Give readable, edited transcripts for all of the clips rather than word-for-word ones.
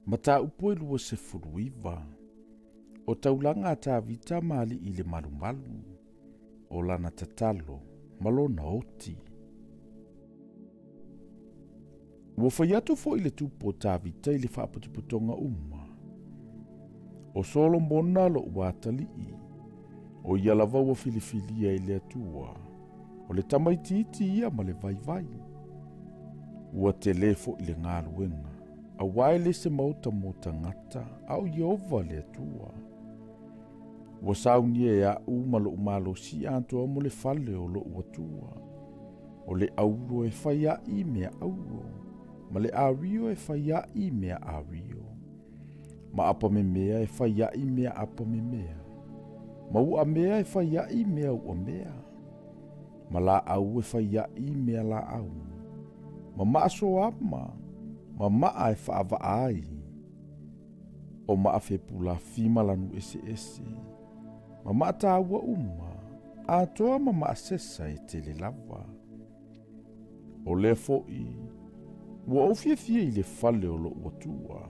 Mataupu e 29. O taulaga a Tavita ma alii i le malumalu, o lana tatalo ma lona oti. Ua fai atu foi le tupu o Tavita i le faapotopotoga uma. O Solomona lo'u atalii, o ia lava ua filifilia e le Atua, o le tamaitiiti ia ma le vaivai. Ua telē foi le galuega, auā e le se maota mo tagata, a o Ieova le Atua. Ua saunia e a'u ma lo'u malosi atoa mo le fale o lo'u Atua. O le auro e fai a'i mea auro, ma le ario e fai a'i mea ario, ma apamemea e fai a'i mea apamemea, ma uamea e fai a'i mea uamea, ma laau e fai a'i mea laau, ma maasoama, ma maa e faavaa ai, o maa fepulafi ma lanu eseese, ma maa taua uma, atoa ma maasesa e tele lava. O lea fo'i, ua ou fiafia i le fale o lo'u Atua.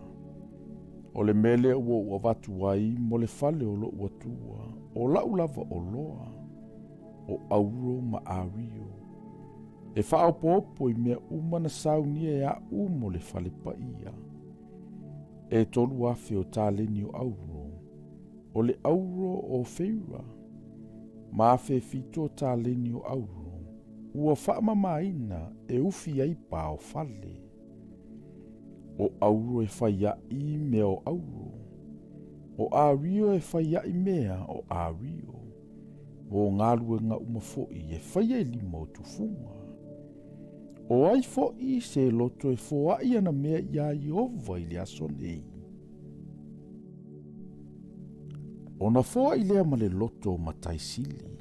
O le mea lea ua ou avatu ai mo le fale o lo'u Atua, o la'u lava oloa, o auro ma ario, e faaopoopo i mea uma na saunia e a'u mo le fale paia. E 3,000 o taleni o auro, o le auro o Feira, ma 1,700 o taleni o auro, ua faamamaina e ufi ai pa o fale. O auro e fai a'i mea o auro, o ario e fai a'i mea o ario, mo galuega uma fo'i e faia i lima o tufuga. O ai fo'i se loto e foa'i ana mea iā Ieova i le aso nei? Ona foa'i lea ma le loto o Mataisili,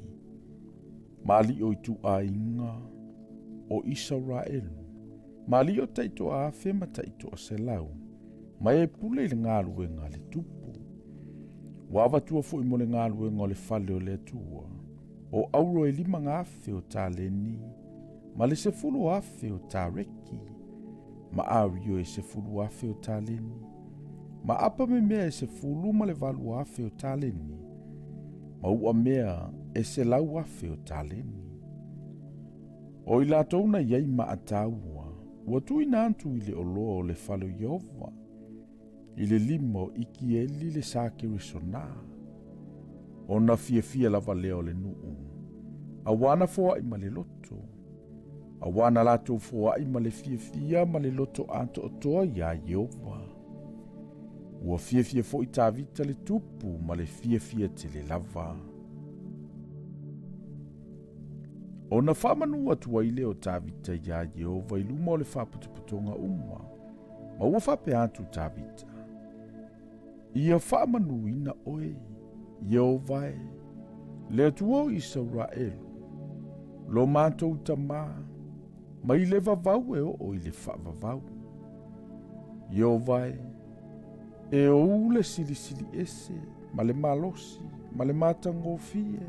ma alii o ituaiga o Isaraelu, ma alii o taitoa afe ma taitoa selau, ma e pule i le galuega a le tupu. Ua avatua foi mo le galuega o le fale o le Atua, o auro e 5,000 o taleni, ma le 10,000 o tareki, ma ario e 10,000 o taleni, ma apa memea e 18,000 o taleni, ma uamea e 100,000 o taleni. O i latou na i ai maa taua, ua tuuina atu i le oloa o le fale o Ieova, i le lima o Ikieli le sa Keresona. Ona fiafia lava lea o le nuu, auā na foai ma le loto, auā na latou foai ma le fiafia ma le loto atoatoa iā Ieova. Ua fiafia foi Tavita le tupu ma le fiafia tele lava. Ona faamanu atu ai lea o Tavita iā Ieova i luma o le faapotopotoga uma, ma ua faapea atu Tavita, Ia faamanuina oe, Ieova e, le Atua o Isaraelu, lo matou tamā, mai le vavau e oo i le faavavau. Ieova e, e ou le silisili ese, ma le malosi, ma le matagofie,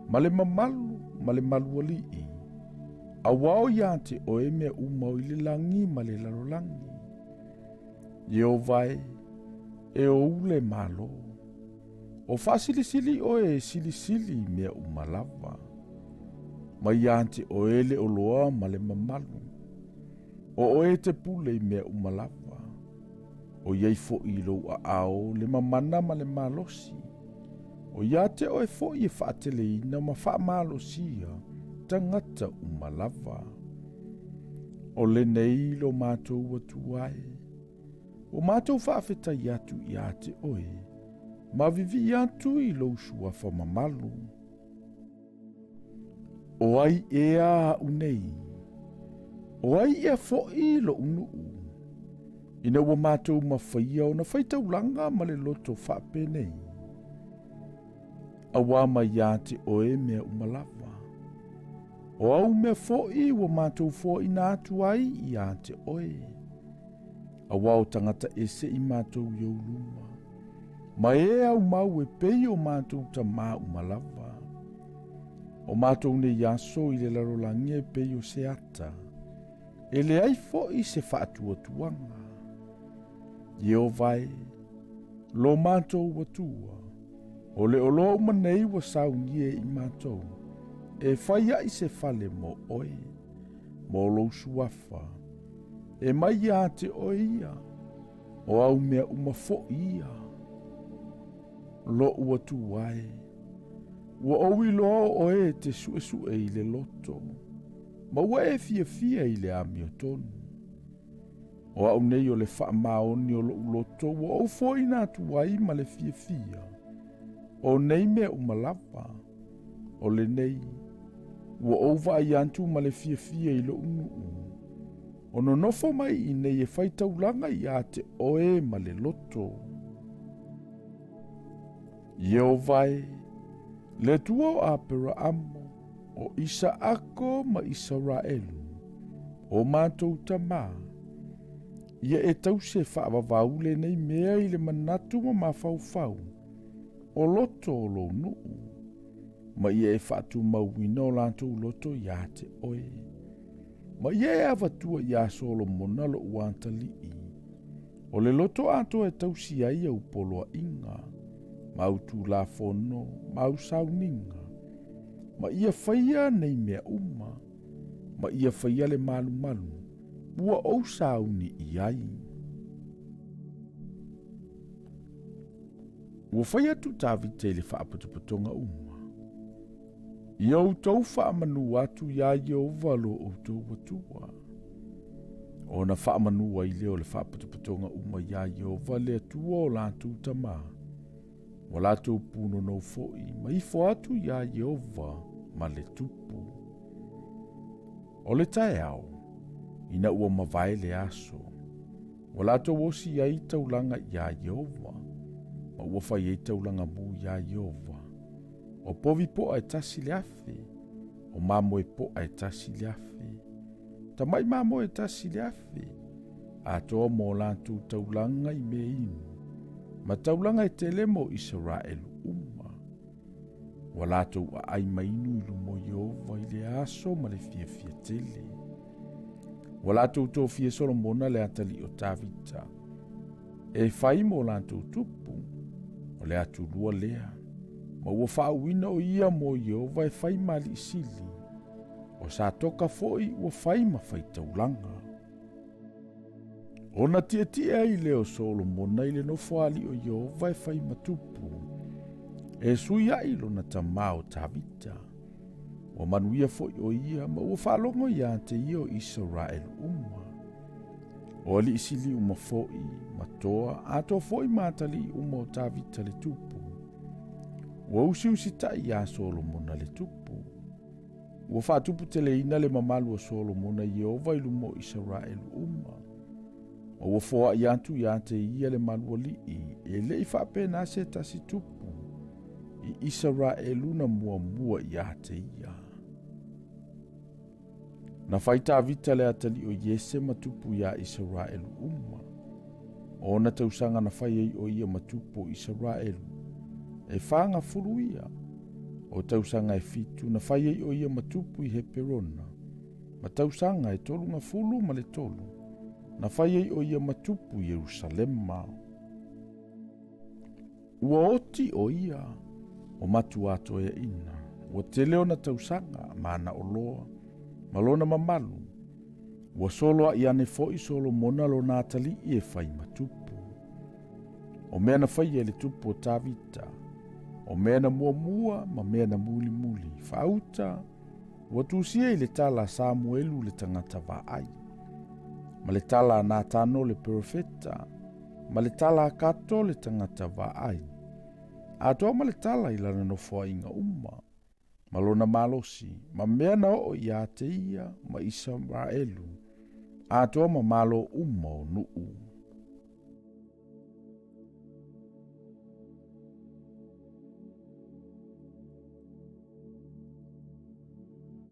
ma le mamalu, ma le malualii, auā o iā te oe mea uma o i le lagi ma le lalolagi. Ieova e, e ou le Malo. O faasilisili oe e silisili i mea uma lava. Mai iā te oe le oloa ma le mamalu. O oe e te pule i mea uma lava. O i ai fo'i i lou aao le mamana ma le malosi. O iā te oe fo'i e faateleina ma faamalosia tagata uma lava. O lenei lo matou Atua e, ua matou faafetai atu iā te oe, ma vivii atu i lou suafa mamalu. O ai ea a'u nei? O ai ea fo'i lo'u nuu? Ina ua matou mafaia ona faitaulaga ma le loto faapenei. Auā mai iā te oe mea uma lava. O au mea fo'i ua matou foaina atu ai iā te oe. Auā o tagata ese i matou i ou luma. Ma e aumau e pei o matou tamā uma lava. O matou nei aso i le lalolagi e pei o se ata, e leai fo'i se faatuatuaga. Ieova e, lo matou Atua, o le oloa uma nei ua saunia e i matou, e fai ai se fale mo oe, mo lou suafa, e mai ia te oe ia, o au mea uma foi ia. Loʻu Atua e, ua ou iloa o oe e te suʻesuʻe i le loto, ma ua e fiafia i le amiotonu. O au nei o le faamaoni o loʻu loto ua ou foaina atu ai ma le fiafia o nei mea uma lava. O lenei, ua ou vaai atu ma le fiafia i loʻu nuu, o nonofo mai i nei e fai taulaga ia te oe ma le loto. Ieova e, le Atua o Aperaamo, o Isaako ma Isaraelu, o matou tamā, ia e tausi e faavavau lenei mea i le manatu ma mafaufau o loto o lou nuu, ma ia e faatumauina o latou loto iā te oe. Ma ia e avatua iā Solomona loʻu atalii, o le loto atoa e tausi ai au poloaiga, ma au tulafono, ma au sauniga, ma ia faia nei mea uma, ma ia faia le malumalu ua ou sauni i ai. Ua fai atu Tavita i le faapotopotoga uma. Ia outou faamanu atu iā Ieova lo outou Atua. Ona faamanu ai lea o le faapotopotoga uma iā Ieova le Atua o latou tamā, ua latou pūnonou foi ma ifo atu iā Ieova ma le tupu. O le taeao, ina ua mavae le aso, ua latou osi ai taulaga iā Ieova, ma ua fai ai taulaga mū iā Ieova. O povi poa e 1000, o mamoe poa e 1000, tamaʻi mamoe e 1000, atoa mo latou taulaga i mea inu, ma taulaga e tele mo Isaraelu uma. Ua latou aai ma inu i luma o Ieova i le aso ma le fiafia tele. Ua latou tofia Solomona le atalii o Tavita, e fai mo latou tupu, o le atulua lea, ma ua faauuina o ia mo Ieova e fai ma alii sili, o Satoka foi ua fai ma faitaulaga. Ona tietie ai lea o Solomona i le nofoalii o Ieova e fai ma tupu, e sui ai lona tamā o Tavita. Ua manuia foi o ia ma ua faalogo iā te ia o Isaraelu uma. O alii sili uma foi, ma toa, atoa foi ma atalii uma o Tavita le tupu. Ua usiusitai iā Solomona le tupu. Ua faatuputeleina le mamalu o Solomona i Ieova i luma o Isaraelu uma. Ma ua foai atu iā te ia le malu alii, e le i faapena se tasi tupu i Isaraelu na muamua iā te ia. Na fai Tavita le atalii o Iese ma tupu iā Isaraelu uma. O ona tausaga na fai ai o ia ma tupu o Isaraelu, e 40 ia. O tausaga e 7 na fai ai o ia ma tupu i Heperona, ma tausaga e 33 na fai ai o ia ma tupu i Ierusalema. Ua oti o ia o matuatoeaina, ua tele ona tausaga ma ana oloa, ma lona mamalu, ua soloaʻi ane foi Solomona lona atalii e fai ma tupu. O mea na faia e le tupu o Tavita, o mea na muamua ma mea na mulimuli, faauta, ua tusia i le tala a Samuelu le tagata vaai, ma le tala a Natano le perofeta, ma le tala a Kato le tagata vaai, atoa ma le tala i lana nofoaiga uma, ma lona malosi, ma mea na oo iā te ia ma Isaraelu, atoa ma malo uma o nuu.